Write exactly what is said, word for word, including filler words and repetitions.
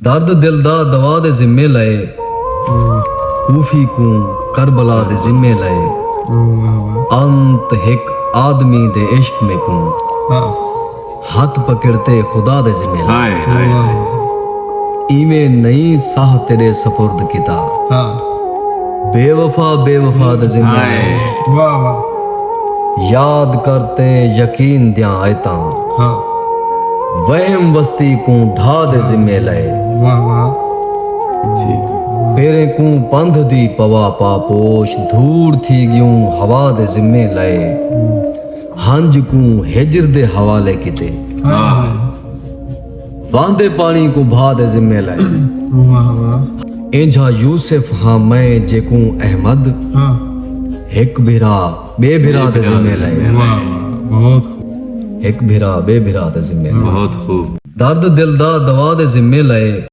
درد دل دا دوا دے ذمے لئے، کوفی کوں کربلا دے ذمے لئے۔ انت ہک آدمی دے عشق میکوں ہتھ پکڑ تے خدا دے ذمے لئے۔ ایویں نئیں ساہ تیݙے سپرد کیتا، بے وفا بے وفا دے ذمے لئے۔ یاد کر تے یقین دیاں آیتاں، وہم وستی کوں ڈھا دے ذمے لئے۔ پیریں کوں پندھ دی پوا پا پوش، دھوڑ تھی ڳیوں ہوا دے ذمے لئے۔ ہنج کوں ہجر دے حوالے کیتے، واہندے پاݨی کوں بھا دے ذمے لئے۔ اینجھا یوسف ہاں میں جیکوں احمد ہک بھرا ٻئے بھرا دے ذمے لئے۔ ہک بھرا ٻئے بھرا دے ذمے لئے۔ درد دل دا دوا دے ذمے لئے،